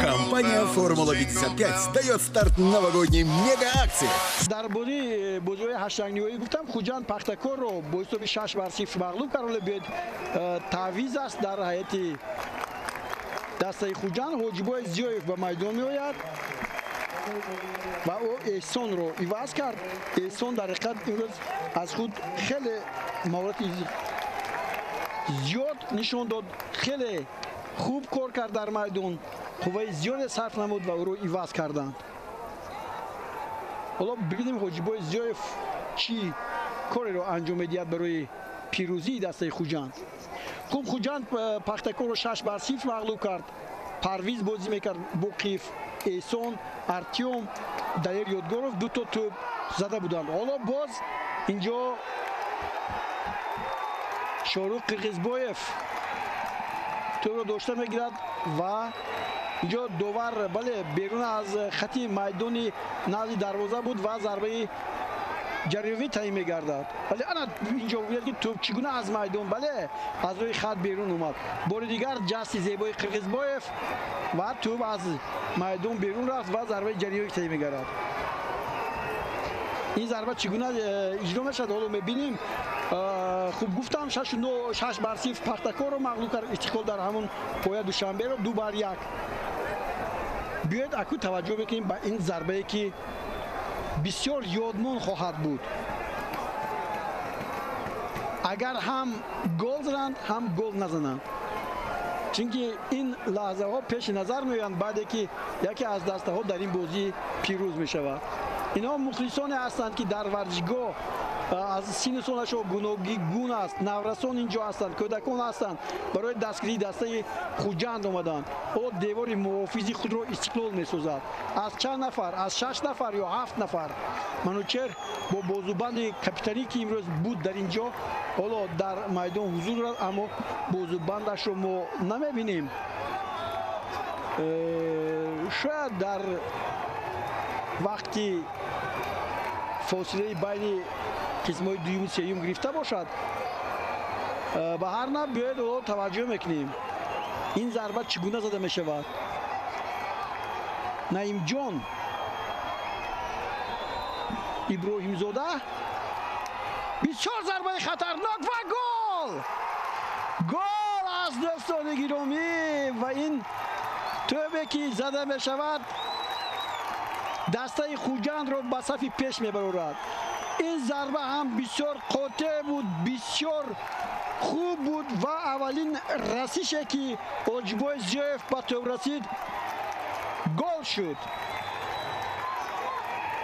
Компания «Формула-55» дает старт новогодней мега-акции. Дар бозиҳои ҳаштякниҳоӣ гуфтам, Хуҷанд Пахтакорро бо ҳисоби 6-0 мағлуб кард. Ҳоло биёед, таъвиз аст дар ҳайати дастаи Хуҷанд. Ҳоҷибои Зиёев ба майдон меояд ва ӯ Эҳсонро иваз кард. Эҳсон дар ҳақиқат имрӯз аз худ хеле маҳорати зиёд нишон дод, хеле хуб кор кард дар майдон, қувваи зиёде сарф намуд ва ӯро иваз карданд. Ҳоло бибинем, Ҳоҷибои Зиёев чӣ кореро анҷом медиҳад барои пирӯзии дастаи Хуҷанд. Хуб, Хуҷанд Пахтакорро 6-0 мағлуб кард. Парвиз бозӣ мекард, Боқиев, Эҳсон, Артём, Далер Ёдгоров ду то тӯб зада буданд. Ҳоло боз инҷо Шорух Қирғизбоев тӯбро дошта мегирад ва инҷо довар, бале, берун аз хати майдони назди дарвоза буд ва зарбаи ҷариёвӣ таъин мегардад. Бале, ана инҷо бубинед, ки тӯб чӣ гуна аз майдон, бале, аз рӯи хат берун омад. Бори дигар ҷасти зебои Қирғизбоев ва тӯб аз майдон берун рафт ва зарбаи ҷариёвӣ таъин мегардад. Ин зарба чӣ гуна иҷро мешавад, ҳоло мебинем. Хуб, гуфтам, 6-0 Пахтакорро мағлуб кард Истиқлол дар ҳамон поя Душанберо 2-1. Биёед, акнун таваҷҷӯҳ мекунем ба ин зарбае, ки бисёр ёдмон хоҳад буд. Агар ҳам гол зананд, ҳам гол назананд, чунки ин лаҳзаҳо пеши назар меоянд, баъде ки яке аз дастаҳо дар ин бозӣ пирӯз мешавад. Инҳо мухлисоне ҳастанд, ки дар варзишгоҳ аз синну солашон гуногун аст. Наврасон инҷо ҳастанд, кӯдакон ҳастанд, барои дастгирии дастаи Хуҷанд омаданд. Ҳоло девори муҳофизи худро Истиқлол месозад. Аз чанд нафар? Аз 6 нафар ё 7 нафар. Манучер бо бозубанди капитанӣ, ки имрӯз буд дар ин ҷо, ҳоло дар майдон ҳузур дорад, аммо бозубандашро мо намебинем. Шояд дар вақти фосилаи байни қисмҳои дуюму сеюм гирифта бошад. Ба ҳар нав, биёед, ҳоло таваҷҷӯҳ мекунем, ин зарба чӣ гуна зада мешавад. Наимҷон Иброҳимзода, бисёр зарбаи хатарнок ва гол! Гол аз, дӯстони гиромӣ! Ва ин тӯбе, ки зада мешавад, дастаи Хуҷандро ба сафи пеш мебарорад. Ин зарба ҳам бисёр қотеъ буд, бисёр хуб буд ва аввалин расише, ки Ҳоҷибой Зиёев ба тӯб расид, гол шуд.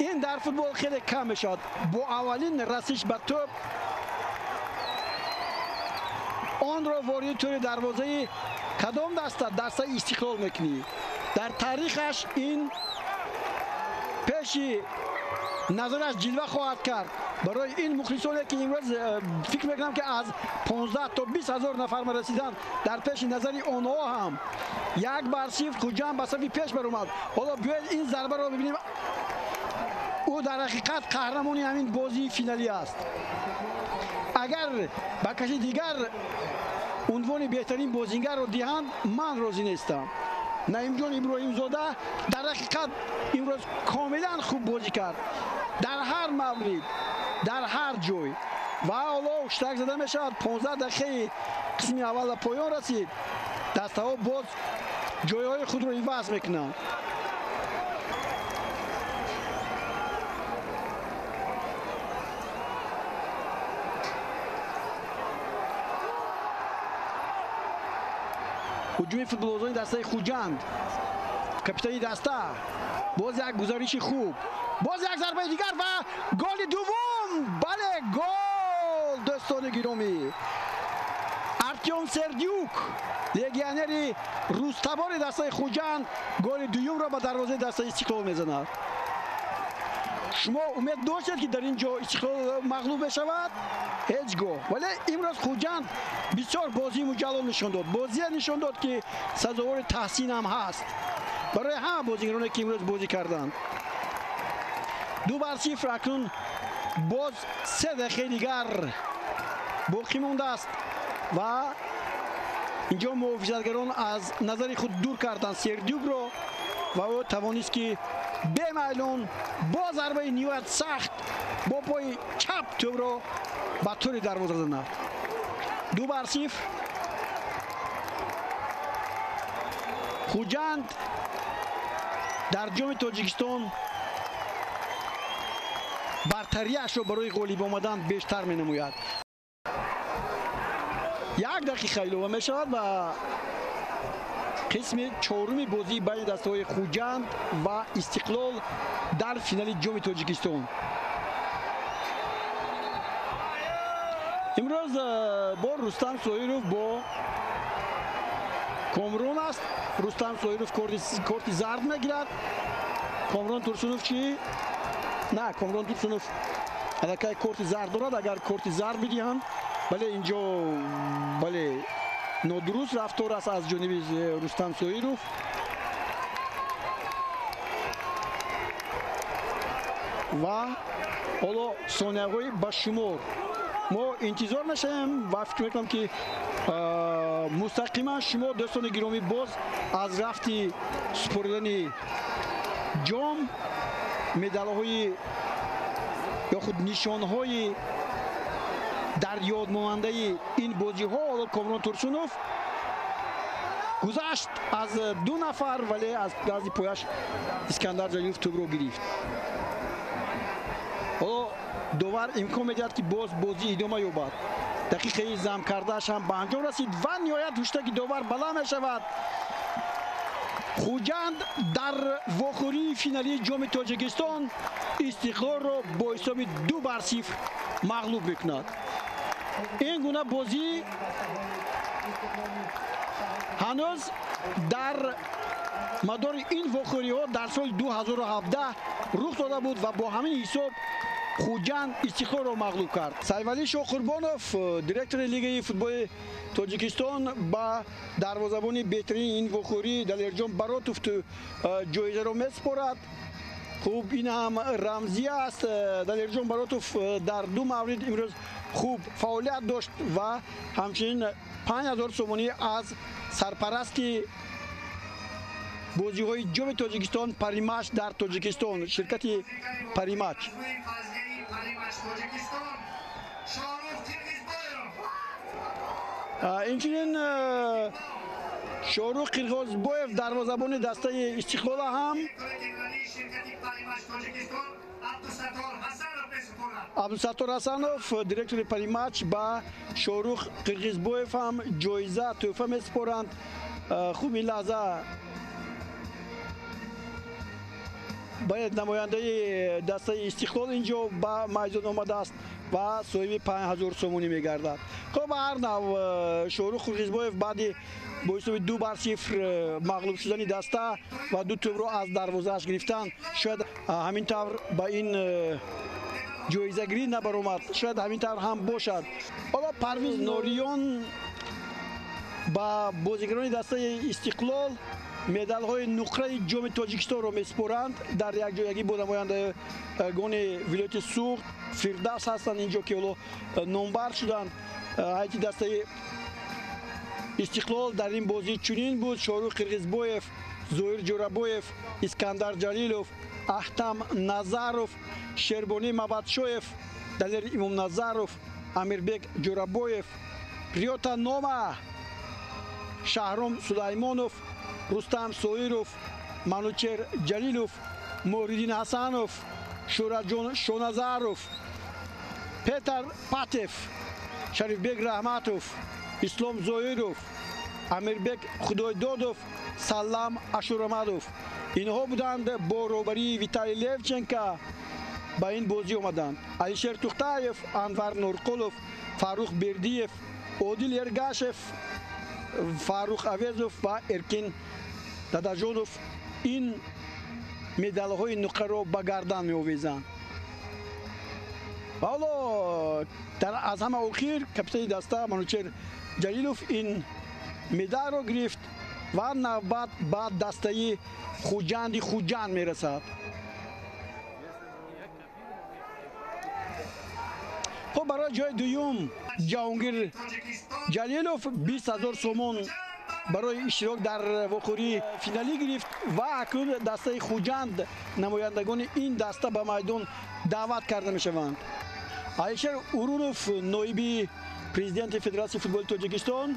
Ин дар футбол хеле кам мешавад, бо аввалин расиш ба тӯб онро вориди тӯри дарвозаи кадом даста, дастаи Истиқлол мекунӣ. Дар таърихаш ин пеши назараш ҷилва хоҳад кард барои ин мухлисоне, ки имрӯз фикр мекунам, ки аз 15 то 20 ҳазор нафар мерасиданд. Дар пеши назари онҳо ҳам 1-0 Хуҷанд ба сафи пеш баромад. Ҳоло биёед, ин зарбаро бибинем. Ӯ дар ҳақиқат қаҳрамони ҳамин бозии финалӣ аст. Агар ба каси дигар унвони беҳтарин бозингарро диҳанд, ман розӣ нестам. Наимҷон Иброҳимзода дар ҳақиқат имрӯз комилан хуб бозӣ кард дар ҳар маврид, дар ҳар ҷой. Ва ҳоло ҳуштак зада мешавад. 15 дақиқаи қисми аввал ба поён расид. Дастаҳо боз ҷойҳои худро иваз мекунанд. Ҳуҷуми футболбозони дастаи Хуҷанд. Капитани даста, боз як гузариши хуб, боз як зарбаи дигар ва голи дуввум! Бале, гол, дӯстони гиромӣ! Артём Сердюк, легионери рустабори дастаи Хуҷанд, голи дуюмро ба дарвозаи дастаи Истиқлол мезанад. Шумо умед доштед, ки дар ин ҷо Истиқлол мағлуб мешавад? Ҳеҷ гоҳ. Вале имрӯз Хуҷанд бисёр бозии муҷаллол нишон дод, бозие нишон дод, ки сазовори таҳсин ҳам ҳаст барои ҳама бозигароне, ки имрӯз бозӣ карданд. 2-0. Акнун боз 3 дақиқаи дигар боқӣ мондааст ва Инҷо муҳофизатгарон аз назари худ дур карданд Сердюкро ва ӯ тавонист, ки бемайлон бо зарбаи ниҳоят сахт бо пои чап тӯбро ба тӯри дарвоза занад. 2-0. Хуҷанд дар Ҷоми Тоҷикистон бартарияшро барои ғолиб омадан бештар менамояд. 1 дақиқа илова мешавад ва қисми чоруми бозии байни дастаҳои Хуҷанд ва Истиқлол дар финали Ҷоми Тоҷикистон. Имрӯз бо Рустам Соиров бо Комрон аст. Рустам Соиров корти зард мегирад. Комрон Турсунов чӣ? На, Комрон Турсунов аллакай корти зард дорад. Агар корти зард бидиҳанд, бале, инҷо бале нодуруст рафтор аст аз ҷониби Рустам Соиров. Ва ҳоло сонияҳои ба шумор мо интизор мешавем ва фикр мекунам, ки мустақиман шумо, дӯстони гиромӣ, боз аз рафти супоридани ҷом, медалҳои ё худ нишонҳои дар ёдмонандаи ин бозиҳо. Ҳоло Комрон Турсунов гузашт аз 2 нафар, вале аз назди пояш Искандар Ҷалилов тӯбро гирифт. Ҳоло довар имкон медиҳад, ки боз бозӣ идома ёбад. Дақиқаи зам кардааш ҳам ба анҷом расид ва ниҳоят ҳуштаки довар баланд мешавад. Хуҷанд дар вохӯрии финалии Ҷоми Тоҷикистон Истиқлолро бо ҳисоби 2-0 мағлуб мекунад. Ин гуна бозӣ ҳанӯз дар мадори ин вохӯриҳо дар соли 2017 рух дода буд ва бо ҳамин ҳисоб Хуҷанд Истиқлолро мағлуб кард. Сайвалӣ Шоҳқурбонов, директори Лигаи футболи Тоҷикистон, ба дарвозабони беҳтарини ин вохӯрӣ Далерҷон Баротов ҷоизаро месупорад. Хуб, ин ҳам рамзия аст. Далерҷон Баротов дар 2 маврид имрӯз хуб фаъолият дошт ва ҳамчунин 5000 сомонӣ аз сарпарасти бозиҳои Ҷоми Тоҷикистон Паримач дар Тоҷикистон, ширкати Паримач. Инчунин Шоҳрух Қирғизбоев, дарвозабони дастаи Истиқлола ҳам Абдусаттор Ҳасанов, директори Паримач, ба Шоҳрух Қирғизбоев ҳам ҷоиза тӯҳфа месупоранд. Хуб, ин лаҳза бояд намояндаи дастаи Истиқлол инҷо ба майдон омадааст ва соҳиби 5000 сомонӣ мегардад. Хуб, ба ҳар нав Шоҳрух Қирғизбоев баъди бо ҳисоби 2-0 мағлуб шудани даста ва 2 тӯбро аз дарвозааш гирифтан, шояд ҳамин тавр ба ин ҷоизагирӣ набаромад, шояд ҳамин тавр ҳам бошад. Ҳоло Парвиз Нориён ба бозигарони дастаи Истиқлол медалҳои нуқраи Ҷоми Тоҷикистонро месупоранд дар якҷоягӣ бо намояндагони вилояти Суғд. Фирдавс ҳастанд инҷо, ки ҳоло номбар шуданд. Ҳайати дастаи Истиқлол дар ин бозӣ чунин буд: Шоҳрух Қирғизбоев, Зоир Ҷӯрабоев, Искандар Ҷалилов, Аҳтам Назаров, Шербонӣ Мабадшоев, Далер Имомназаров, Амирбек Ҷӯрабоев, Риёта Нома, Шаҳром Сулаймонов, Рустам Соиров, Манучер Ҷалилов, Муҳриддин Ҳасанов, Шӯраҷон Шоназаров, Петр Патев, Шарифбек Раҳматов, Ислом Зоиров, Амирбек Худойдодов, Саллам Ашурамадов. Инҳо буданд бо роҳбарии Виталий Левченко ба ин бозӣ омаданд. Алишер Тухтаев, Анвар Нурқулов, Фаррух Бердиев, Одил Эргашев, Фаррух Авезов ва Эркин Дадаҷонов ин медалҳои нуқраро ба гардан меовезанд. Ва ҳоло аз ҳама охир капитани даста Манучер Ҷалилов ин медалро гирифт ва навбат ба дастаи Хуҷанди Хуҷанд мерасад. Хуб, барои ҷои дуюм Ҷаҳонгир Ҷалилов 20 ҳазор сомон барои иштирок дар вохӯрии финалӣ гирифт ва акнун дастаи Хуҷанд, намояндагони ин даста ба майдон даъват карда мешаванд. Алишер Урунов, ноиби президенти Федератсияи футболи Тоҷикистон,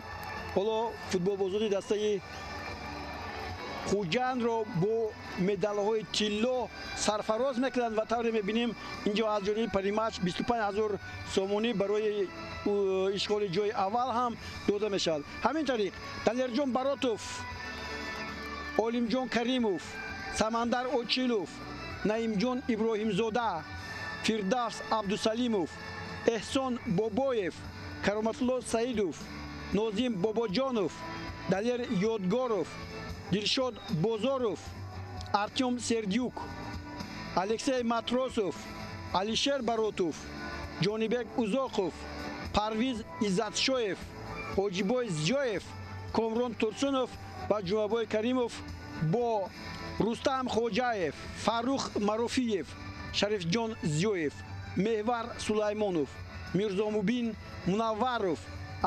ҳоло футболбозони дастаи Хуҷандро бо медалҳои тилло сарфароз мекунанд ва тавре мебинем, инҷо аз ҷониби Паримач 25 ҳазор сомонӣ барои ишғоли ҷои аввал ҳам дода мешавад. Ҳамин тариқ Далерҷон Баротов, Олимҷон Каримов, Самандар Очилов, Наимҷон Иброҳимзода, Фирдавс Абдусалимов, Эҳсон Бобоев, Кароматулло Саидов, Нозим Бобоҷонов, Далер Ёдгоров, Дилшод Бозоров, Артем Сердюк, Алексей Матросов, Алишер Баротов, Ҷонибек Узоқов, Парвиз Иззатшоев, Ҳоҷибой Зиёев, Комрон Турсунов ва Ҷумабой Каримов бо Рустам Хоҷаев, Фаррух Марофиев, Шарифҷон Зиёев, Меҳвар Сулаймонов, Мирзомубин Мунавваров,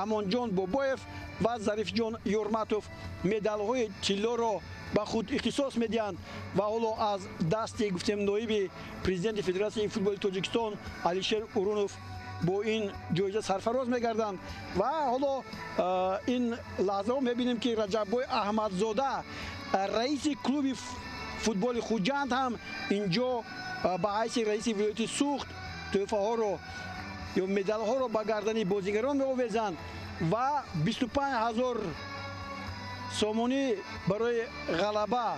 Амонҷон Бобоев ва Зарифҷон Ёрматов медалҳои тиллоро ба худ ихтисос медиҳанд ва ҳоло аз дасти, гуфтем, ноиби президенти Федератсияи футболи Тоҷикистон Алишер Урунов бо ин ҷоиза сарфароз мегарданд. Ва ҳоло ин лаҳзаҳо мебинем, ки Раҷаббой Аҳмадзода, раиси клуби футболи Хуҷанд, ҳам инҷо ба ҳайси раиси вилояти Суғд тӯҳфаҳоро ё медалҳоро ба гардани бозигарон меовезанд ва 25 ҳазор сомонӣ барои ғалаба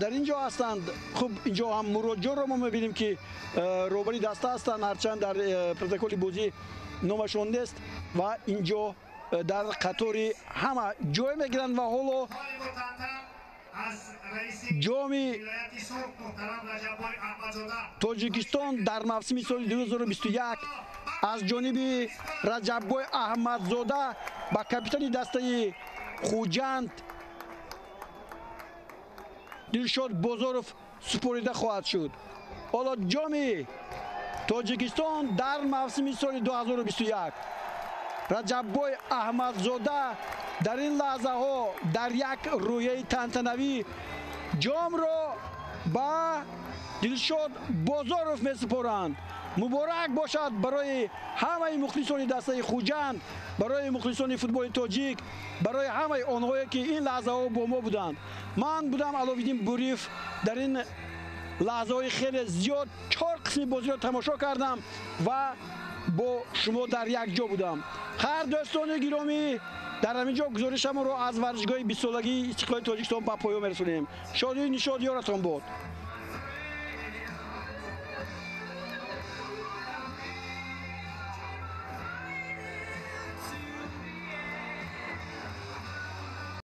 дар ин ҷо ҳастанд. Хуб, инҷо ҳам Муродҷонро мо мебинем, ки роҳбари даста ҳастанд, ҳарчанд дар протоколи бозӣ номашон нест, ва инҷо дар қатори ҳама ҷой мегиранд. Ва ҳоло ҷоми Тоҷикистон дар мавсими соли 2021 аз ҷониби Раҷаббой Аҳмадзода ба капитани дастаи Хуҷанд Дилшод Бозоров супорида хоҳад шуд. Ҳоло ҷоми Тоҷикистон дар мавсими соли 2021, Раҷаббой Аҳмадзода дар ин лаҳзаҳо дар як рӯҳияи тантанавӣ ҷомро ба Дилшод Бозоров месупоранд. Муборак бошад барои ҳамаи мухлисони дастаи Хуҷанд, барои мухлисони футболи тоҷик, барои ҳамаи онҳое, ки ин лаҳзаҳо бо мо буданд. Ман будам Аловиддин Буриев. Дар ин лаҳзаҳои хеле зиёд чор қисми бозиро тамошо кардам ва бо шумо дар як ҷо будам. Хайр, дӯстони гиромӣ, дар ҳамин ҷо гузоришамонро аз варзишгоҳи бистсолагии истиқлоли Тоҷикистон ба поён мерасонем. Шодию нишод ёратон бод.